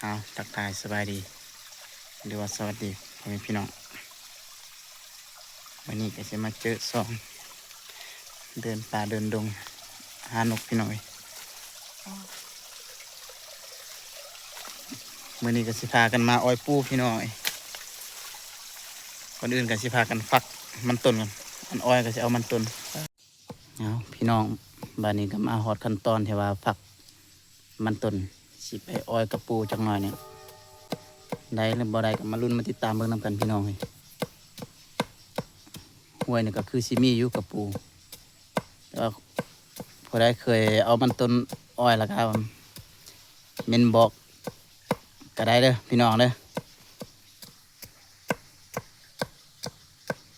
ເອົາ ທັກທາຍສະບາຍດີ ຫຼືວ່າສະຫວັດດີພໍ່ແມ່ພີ່ນ້ອງ. ມື້ນີ້ກໍຊິມາເຈີສອງ ເດີນປ່າເດີນດົງຫານົກພີ່ນ້ອງເອີຍ. ມື້ນີ້ກໍຊິພາກັນມາອ້ອຍປູພີ່ນ້ອງເອີຍ. ກ່ອນອື່ນກໍຊິພາກັນຝັກມັນຕົ້ນກ່ອນ ອັນອ້ອຍກໍຊິເອົາມັນຕົ້ນ. ເອົາ ພີ່ນ້ອງ ບາດນີ້ກໍມາຮອດຂັ້ນຕອນທີ່ວ່າຝັກມັນຕົ້ນ ຊິໄປອ້ອຍກະປູຈັກໜ້ອຍນີ້ ໄດ້ຫຼືບໍ່ໄດ້ກໍມາລຸ້ນມາຕິດຕາມເບິ່ງນຳກັນພີ່ນ້ອງເອີຍ. ຫ້ວຍນີ້ກໍຄືຊິມີຢູ່ກະປູ ແຕ່ວ່າຜູ້ໃດເຄີຍເອົາມັນຕົ້ນອ້ອຍແລ້ວກໍເມັ້ນບອກກໍໄດ້ເດີພີ່ນ້ອງເດີ.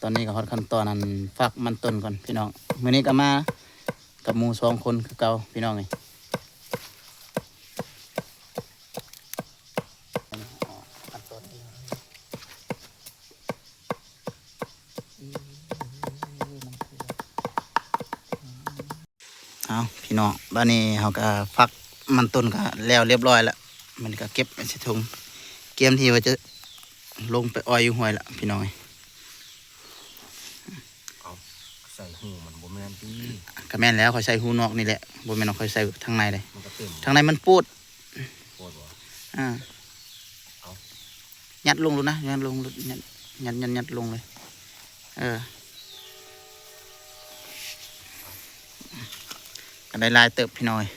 ຕອນນີ້ກໍຮອດຂັ້ນຕອນອັນຝັກມັນຕົ້ນກ່ອນພີ່ນ້ອງ. ມື້ນີ້ກໍມາກັບໝູ່ສອງຄົນຄືເກົ່າພີ່ນ້ອງເອີຍ. ເອົາ ພີ່ນ້ອງ ບາດນີ້ເຮົາກໍຝັກມັນຕົ້ນກໍແລ້ວລຽບຮ້ອຍລະ ມັນກໍເກັບໃສ່ຖົງ ກຽມທີ່ວ່າຈະລົງໄປອ້ອຍຢູ່ຫ້ວຍລະພີ່ນ້ອງເອີຍ. ເອົາ ໃສ່ຮູມັນບໍ່ແມ່ນຕິ? ກໍແມ່ນແລ້ວ ຂ້ອຍໃສ່ຮູນອກນີ້ແຫຼະ ບໍ່ແມ່ນວ່າຂ້ອຍໃສ່ທາງໃນເດ້ ມັນກໍເຕັມ ທາງໃນມັນໂປດ ໂປດບໍ່? ອ່າ ເອົາ ຍັດລົງໂລດນະ ຍັດລົງໂລດ ຍັດ ຍັດ ຍັດ ຍັດລົງເລີຍ. ເອີ ກໍໄດ້ຫຼາຍເຕີບພີ່ນ້ອງເອີຍ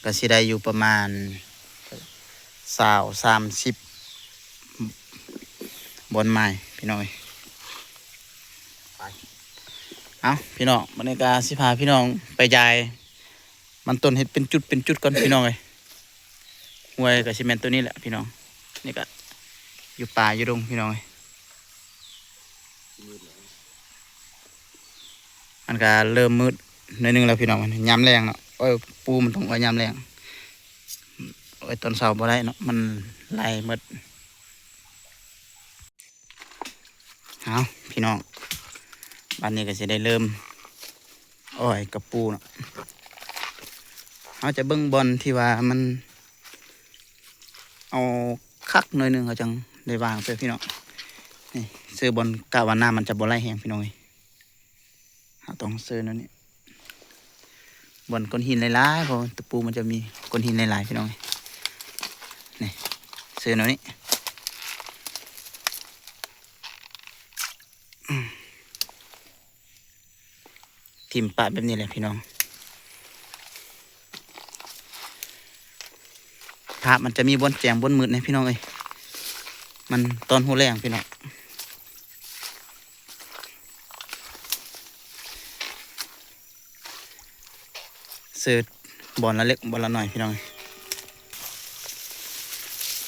ກໍຊິໄດ້ຢູ່ປະມານຊາວ ສາມສິບບ່ອນໄມ້ພີ່ນ້ອງເອີຍ. ໄປ ເອົາ ພີ່ນ້ອງ ບາດນີ້ກໍຊິພາພີ່ນ້ອງໄປຢາຍມັນຕົ້ນ ເຮັດເປັນຈຸດເປັນຈຸດກ່ອນພີ່ນ້ອງເອີຍ. ຫ້ວຍກໍຊິແມ່ນໂຕນີ້ແຫຼະພີ່ນ້ອງ ນີ້ກໍຢູ່ປ່າຢູ່ດົງພີ່ນ້ອງເອີຍ. ມັນກໍເລີ່ມມືດໜ້ອຍໜຶ່ງແລ້ວພີ່ນ້ອງ ຍາມແລງເນາະ. ໂອ້ຍ ປູມັນຕ້ອງໄວ້ຍາມແລງ ໄວ້ຕອນເຊົ້າບໍ່ໄດ້ເນາະ ມັນໄຫຼໝົດ. ເອົາ ພີ່ນ້ອງ ບາດນີ້ກໍຊິໄດ້ເລີ່ມອ້ອຍກະປູເນາະ. ເຮົາຈະເບິ່ງບ່ອນທີ່ວ່າມັນເອົາຄັກໜ້ອຍໜຶ່ງ ເຮົາຈັ່ງໄດ້ວາງເຊີພີ່ນ້ອງ. ນີ້ ເຊີບ່ອນ ກະວ່ານ້ຳມັນຈະບໍ່ໄຫຼແຮງພີ່ນ້ອງເອີຍ. ເຮົາຕ້ອງເຊີແນວນີ້ ບ່ອນກ້ອນຫີນຫຼາຍໆ ເພາະຕະປູມັນຈະມີກ້ອນຫີນຫຼາຍໆ ພີ່ນ້ອງເອີຍ. ນີ້ ເຊີແນວນີ້ ອືມ ຖິ້ມປະແບບນີ້ແຫຼະພີ່ນ້ອງ. ພາບມັນຈະມີບ່ອນແຈ້ງບ່ອນມືດແດ່ພີ່ນ້ອງເອີຍ ມັນຕອນຫົວແລງພີ່ນ້ອງ. ເສີບບ່ອນລະເລັກບ່ອນລະໜ້ອຍພີ່ນ້ອງເອີຍ.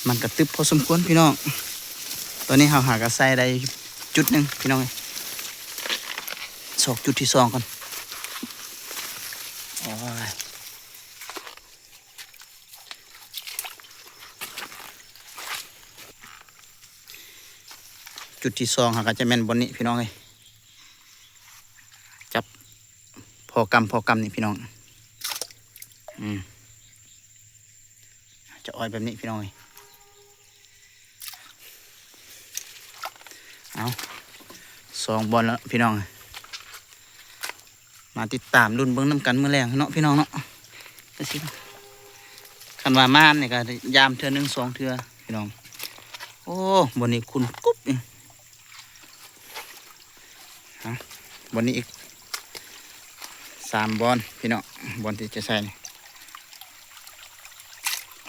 ມັນກະຕຶບພໍສົມຄວນພີ່ນ້ອງ. ຕອນນີ້ເຮົາຫາກະໃສ່ໄດ້ຈຸດໜຶ່ງພີ່ນ້ອງເອີຍ. ຊອກຈຸດທີສອງກ່ອນ. ໂອ້ຍ ຈຸດທີສອງເຮົາກໍຈະແມ່ນບ່ອນນີ້ພີ່ນ້ອງເອີຍ. ຈັບພໍກຳ ພໍກຳນີ້ພີ່ນ້ອງ. ອືມ ຈະອ້ອຍແບບນີ້ພີ່ນ້ອງເອີຍ. ເອົາ ສອງບ່ອນແລ້ວພີ່ນ້ອງ. ມາຕິດຕາມລຸ້ນເບິ່ງນຳກັນມື້ແລງເນາະພີ່ນ້ອງເນາະ. ຄັນວ່າມານີ້ກໍຢາມເທື່ອໜຶ່ງສອງເທື່ອພີ່ນ້ອງ. ໂອ້ ບ່ອນນີ້ຂຸ້ນກຸບນີ້. ເອົາ ບ່ອນນີ້ອີກສາມບ່ອນພີ່ນ້ອງ ບ່ອນທີ່ຈະໃສ່ນີ້.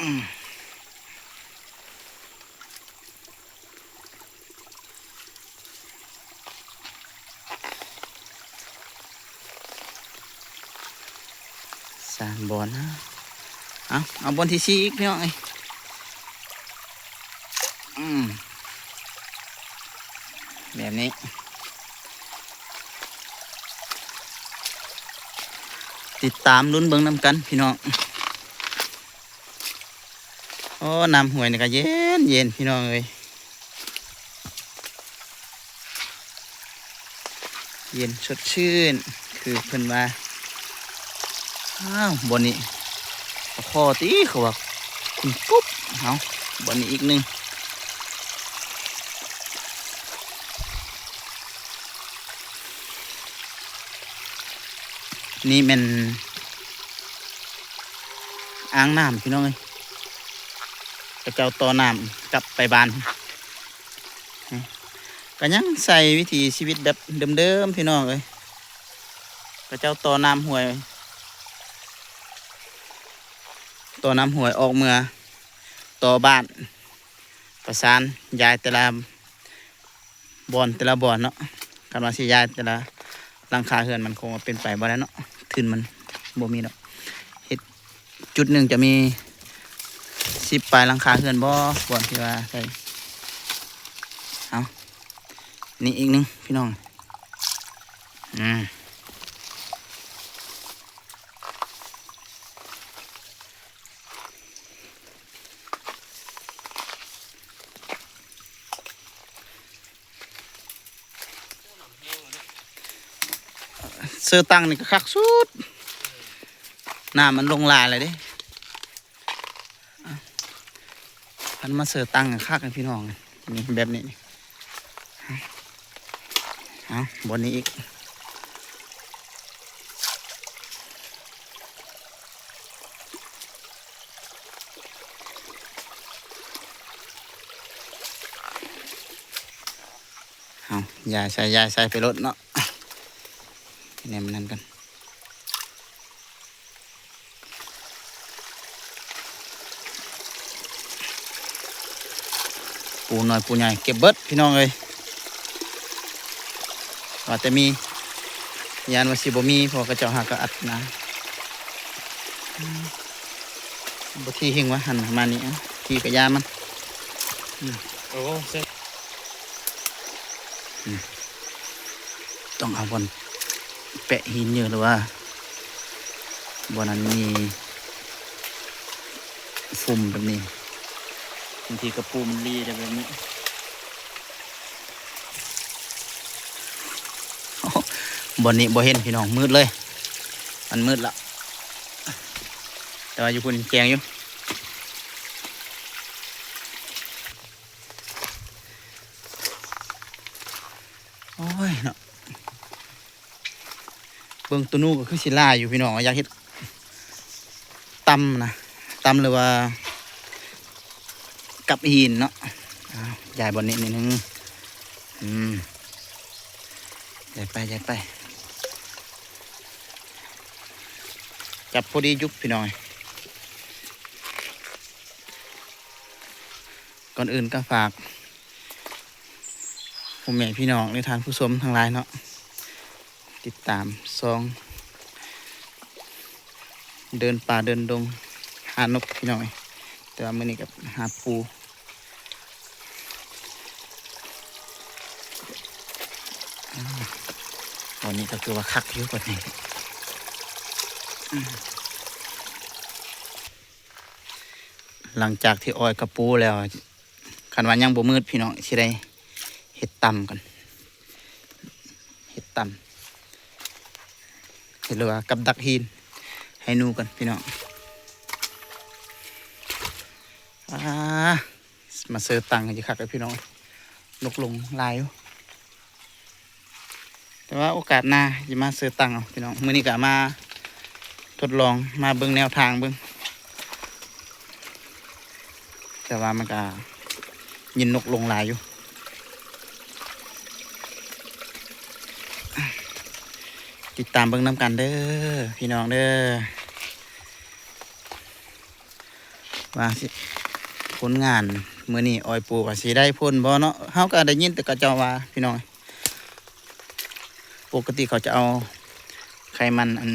ອືມ ສາມບ່ອນນະ. ເອົາ ເອົາບ່ອນທີສີ່ອີກພີ່ນ້ອງເອີຍ. ອືມ ແບບນີ້ ຕິດຕາມລຸ້ນເບິ່ງນຳກັນພີ່ນ້ອງ. ໂອ້ ນ້ຳຫ້ວຍນີ້ກໍເຢັນໆ ພີ່ນ້ອງເອີຍ. ເຢັນສົດຊື່ນ ຄືເພິ່ນວ່າ. ອ້າວ ບ່ອນນີ້ປາຄໍ່ຕິ ເຂົາວ່າ ປຸບ ເອົາ ບ່ອນນີ້ອີກໜຶ່ງ. ນີ້ແມ່ນອ່າງນ້ຳ ພີ່ນ້ອງເອີຍ, ເຂົາເຈົ້າຕໍ່ນ້ຳກັບໄປບ້ານ. ກໍຍັງໃຊ້ວິຖີຊີວິດແບບເດີມໆ ພີ່ນ້ອງເອີຍ, ເຂົາເຈົ້າຕໍ່ນ້ຳຫ້ວຍ ຕໍ່ນ້ຳຫ້ວຍອອກເມືອຕໍ່ບ້ານ ປະສານຍ້າຍແຕ່ລະບ່ອນ ແຕ່ລະບ່ອນເນາະ. ຄັນວ່າຊິຍ້າຍແຕ່ລະຫຼັງຄາເຮືອນ ມັນຄົງເປັນໄປບໍ່ໄດ້ເນາະ, ທຶນມັນບໍ່ມີດອກ. ເຮັດຈຸດໜຶ່ງຈະມີສິບປາຍຫຼັງຄາເຮືອນບໍ່ ບ່ອນທີ່ວ່າໃສ່. ເອົາ ນີ້ອີກໜຶ່ງ ພີ່ນ້ອງ. ອືມ ເຊີຕັງນີ້ກໍຄັກສຸດ, ນ້ຳມັນລົງຫຼາຍແລ້ວເດ້. ຄັນມາເຊີຕັງຄັກ ພີ່ນ້ອງ, ນີ້ແບບນີ້. ເອົາ ບ່ອນນີ້ອີກ. ເອົາ ຍ້າຍໃສ່ ຍ້າຍໃສ່ໄປໂລດເນາະ, ແນມນັ້ນກັນ. ປູນ້ອຍປູໃຫຍ່ເກັບເບິດ ພີ່ນ້ອງເອີຍ. ວ່າແຕ່ມີ ຢ້ານວ່າຊິບໍ່ມີ ເພາະວ່າເຂົາເຈົ້າຫາກໍອັດນາ. ອືມ ບໍ່ທີ່ຫິງວ່າຫັ້ນມານີ້ ທີ່ກະຢ່າມັນ. ອືມ ໂອ້ ເຊິ່ງ ອືມ ຕ້ອງເອົາບ່ອນແປະຫີນຢູ່ ຫຼືວ່າບ່ອນນັ້ນມີຟຸມແບບນີ້, ບາງທີກະປູມັນລີໄດ້ແບບນີ້. ບ່ອນນີ້ບໍ່ເຫັນ ພີ່ນ້ອງ, ມືດເລີຍ, ມັນມືດລະ, ແຕ່ວ່າຢູ່ພຸ້ນແຈ້ງຢູ່. ໂອ້ຍເນາະ ເບິ່ງໂຕນູກໍຄືຊິຫຼາຍຢູ່ ພີ່ນ້ອງ, ຢາກເຮັດ ຕຳນະ ຕຳ ຫຼືວ່າກັບຫີນເນາະ. ອ້າວ ຍ້າຍບ່ອນນີ້ນິດໜຶ່ງ. ອືມ ຍ້າຍໄປ ຍ້າຍໄປ, ຈັບພໍດີຢຸບ ພີ່ນ້ອງ. ກ່ອນອື່ນກໍຝາກພໍ່ແມ່ພີ່ນ້ອງ ຫຼື ທ່ານຜູ້ຊົມທັງຫຼາຍເນາະ ຕິດຕາມຊ່ອງເດີນປ່າເດີນດົງຫານົກ ພີ່ນ້ອງເອີຍ. ແຕ່ວ່າມື້ນີ້ກໍຫາປູ. ອາ ຕອນນີ້ກໍຄືວ່າຄັກຢູ່ບັດນີ້. ອືມ ຫຼັງຈາກທີ່ອ້ອຍກະປູແລ້ວ ຄັນວ່າຍັງບໍ່ມືດ ພີ່ນ້ອງ ຊິໄດ້ເຮັດຕຳກ່ອນ, ເຮັດຕຳ ເຮັດ ຫຼືວ່າກັບດັກຫີນໃຫ້ໜູກ່ອນ ພີ່ນ້ອງ. ອາ ມາເຊີຕັງຢູ່ຄັກເດ້ ພີ່ນ້ອງ, ນົກລົງຫຼາຍຢູ່. ແຕ່ວ່າໂອກາດໜ້າຊິມາເຊີຕັງເອົາ ພີ່ນ້ອງ. ມື້ນີ້ກໍມາທົດລອງ ມາເບິ່ງແນວທາງເບິ່ງ, ແຕ່ວ່າມັນກໍຍິນນົກລົງຫຼາຍຢູ່. ຕິດຕາມເບິ່ງນຳກັນເດີ ພີ່ນ້ອງເດີ. ວ່າຊິ ຜົນງານມື້ນີ້ອ້ອຍປູວ່າຊິໄດ້ຜົນບໍ່ເນາະ. ເຮົາກໍໄດ້ຍິນແຕ່ເຂົາເຈົ້າວ່າ ພີ່ນ້ອງ, ປົກກະຕິເຂົາຈະເອົາໄຂມັນ ອັນ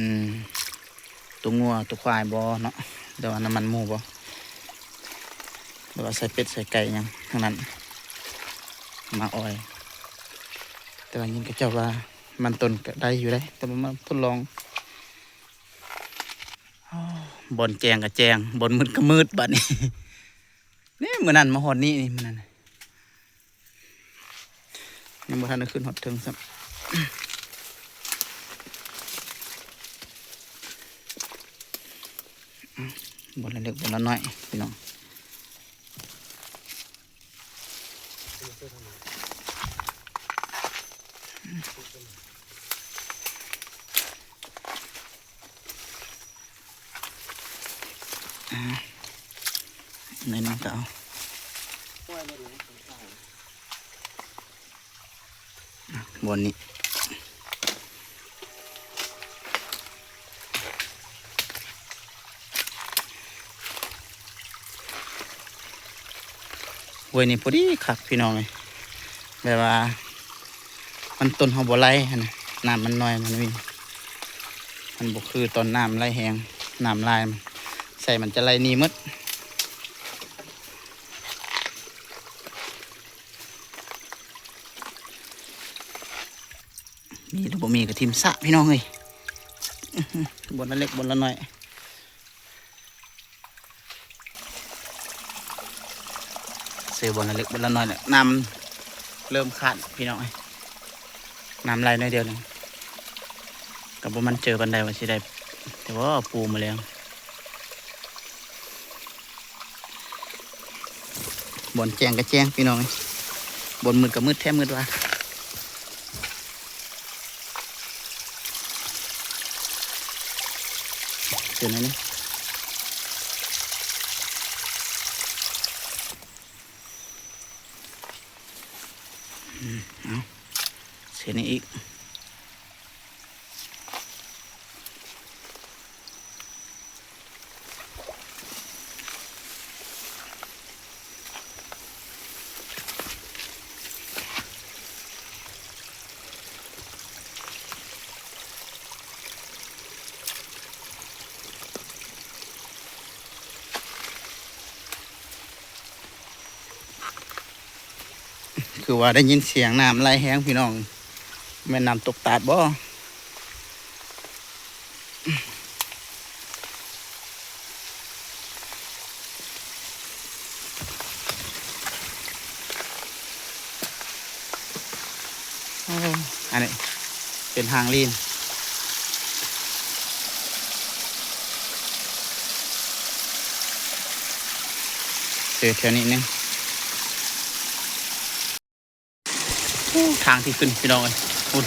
ຕົວງົວຕົວຄວາຍບໍ່ເນາະ ຫຼືວ່ານ້ຳມັນໝູບໍ່ ຫຼືວ່າໃສ່ເປັດໃສ່ໄກ່ຫຍັງທັງນັ້ນມາອ້ອຍ. ແຕ່ວ່າຍິນເຂົາເຈົ້າວ່າມັນຕົ້ນກໍໄດ້ຢູ່ເດ້ ແຕ່ວ່າມາທົດລອງ. ໂອ້ ບ່ອນແຈ້ງກໍແຈ້ງ ບ່ອນມືດກໍມືດບັດນີ້. ນີ້ ມື້ນັ້ນມາຮອດນີ້ ນີ້ ມື້ນັ້ນ ຍັງບໍ່ທັນໄດ້ຂຶ້ນຮອດເທິງຊ້ຳ. ບ່ອນລະເລັກບ່ອນລະນ້ອຍ ພີ່ນ້ອງ. ອາ ໜ້ອຍໜຶ່ງກໍເອົາ ບ່ອນນີ້ ຫ້ວຍນີ້ພໍດີຄັກພີ່ນ້ອງເອີຍ ແບບວ່າມັນຕົ້ນເຮົາບໍ່ໄຫຼຫັ້ນນະ ນ້ຳມັນໜ້ອຍ ມັນມີ ມັນບໍ່ຄືຕອນນ້ຳໄຫຼແຮງ ນ້ຳຫຼາຍໃສ່ມັນຈະໄຫຼໜີໝົດ. ມີຫຼືບໍ່ມີກໍຖິ້ມຊະພີ່ນ້ອງເອີຍ ບ່ອນລະເລັກບ່ອນລະໜ້ອຍ ໃສ່ບ່ອນລະເລັກບ່ອນລະໜ້ອຍແຫຼະ ນ້ຳເລີ່ມຂາດພີ່ນ້ອງເອີຍ ນ້ຳໄຫຼໜ້ອຍດຽວໜຶ່ງ ກໍບໍ່ໝັ້ນໃຈປານໃດວ່າຊິໄດ້ ແຕ່ວ່າປູມາແລ້ວ ບ່ອນແຈ້ງກໍແຈ້ງພີ່ນ້ອງເອີຍ ບ່ອນມືດກໍມືດແທ້ມືດວ່າ ເຊີນໜ້ອຍໜຶ່ງ ອືມ ເອົາ ເຊີນນີ້ອີກ. ຄືວ່າໄດ້ຍິນສຽງນ້ຳໄຫຼແຮງພີ່ນ້ອງ ແມ່ນນ້ຳຕົກຕາດບໍ່? ໂອ້ ອັນນີ້ເປັນຫາງລີນ ເຈີແຖວນີ້ໜຶ່ງ. ໂອ້ ທາງທີ່ຂຶ້ນພີ່ນ້ອງເອີຍ ພຸ້ນ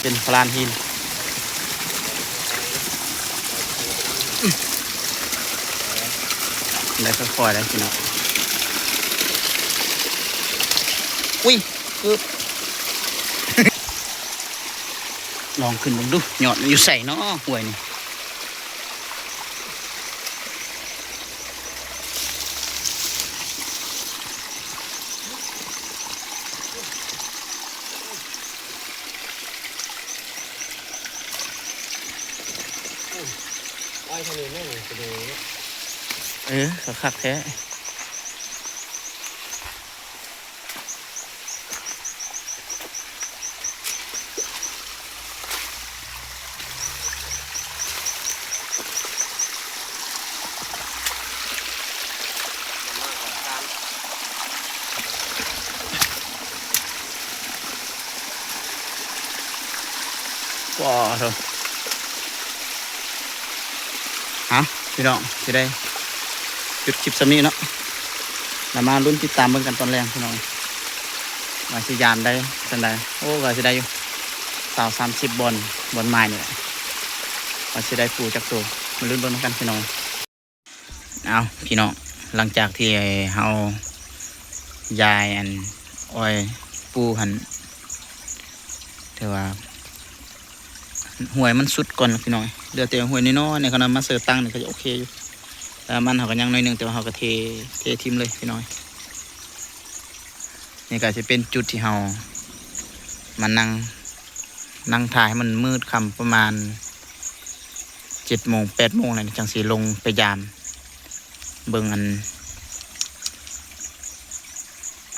ເປັນພະລານຫີນ ໄດ້ຄ່ອຍໆ ໄດ້ພີ່ນ້ອງ ອຸ້ຍ ເກີບ ລອງຂຶ້ນເບິ່ງດູ ຍອດມັນຢູ່ໃສເນາະ ຫ້ວຍນີ້. ເອີ ຄັກໆ ແທ້. ວ້າໂທ້ ເອົາ ພີ່ນ້ອງ ຊິໄດ້ຢຸດຄລິບສ່ຳນີ້ເນາະ ແລ້ວມາລຸ້ນຕິດຕາມເບິ່ງກັນຕອນແລງພີ່ນ້ອງ ວ່າຊິຢາມໄດ້ສ່ຳໃດ. ໂອ້ ວ່າຊິໄດ້ຢູ່ຊາວສາມສິບບ່ອນ ບ່ອນໝາຍນີ້ແຫຼະ ວ່າຊິໄດ້ປູຈັກໂຕ ມາລຸ້ນເບິ່ງນຳກັນພີ່ນ້ອງ. ເອົາ ພີ່ນ້ອງ ຫຼັງຈາກທີ່ເຮົາຢາຍອັນອ້ອຍປູຫັ້ນ ຖືວ່າຫ້ວຍມັນສຸດກ່ອນແລ້ວພີ່ນ້ອງ ເຫຼືອແຕ່ຫ້ວຍນ້ອຍໆ ນີ້ ຄັນວ່າມາເສີຕັ້ງນີ້ກໍໂອເຄຢູ່ ແຕ່ມັນເຮົາກໍຍັງໜ້ອຍໜຶ່ງ ແຕ່ວ່າເຮົາກໍເທ ເທຖິ້ມເລີຍພີ່ນ້ອງ. ນີ້ກໍຈະເປັນຈຸດທີ່ເຮົາມານັ່ງ ນັ່ງຖ້າໃຫ້ມັນມືດຄ່ຳ ປະມານເຈັດໂມງ ແປດໂມງແລ້ວ ຈັ່ງຊິລົງໄປຢາມເບິ່ງອັນ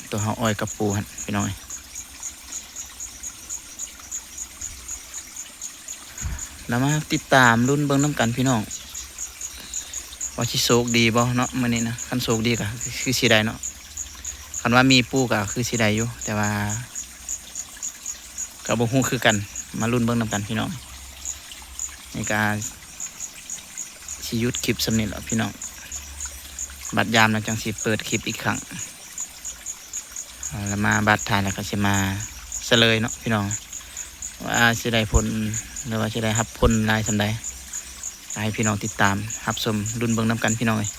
ຕົວເຮົາອ້ອຍກັບປູຫັ້ນພີ່ນ້ອງເອີຍ. ແລ້ວມາຕິດຕາມລຸ້ນເບິ່ງນຳກັນພີ່ນ້ອງ ວ່າຊິໂຊກດີບໍ່ເນາະມື້ນີ້ນະ. ຄັນໂຊກດີກໍຄືຊິໄດ້ເນາະ ຄັນວ່າມີປູກໍຄືຊິໄດ້ຢູ່ ແຕ່ວ່າກໍບໍ່ຮູ້ຄືກັນ ມາລຸ້ນເບິ່ງນຳກັນພີ່ນ້ອງ. ນີ້ກໍຊິຢຸດຄລິບສ່ຳນີ້ແຫຼະພີ່ນ້ອງ ບາດຍາມແລ້ວຈັ່ງຊິເປີດຄລິບອີກຄັ້ງ ແລ້ວມາບາດທ້າຍແລ້ວກໍຊິມາສະເລີຍເນາະພີ່ນ້ອງ ວ່າຊິໄດ້ຜົນ ຫຼືວ່າຊິໄດ້ຮັບຜົນຫຼາຍສ່ຳໃດ ກໍໃຫ້ພີ່ນ້ອງຕິດຕາມຮັບຊົມລຸ້ນເບິ່ງນຳກັນພີ່ນ້ອງເອີຍ.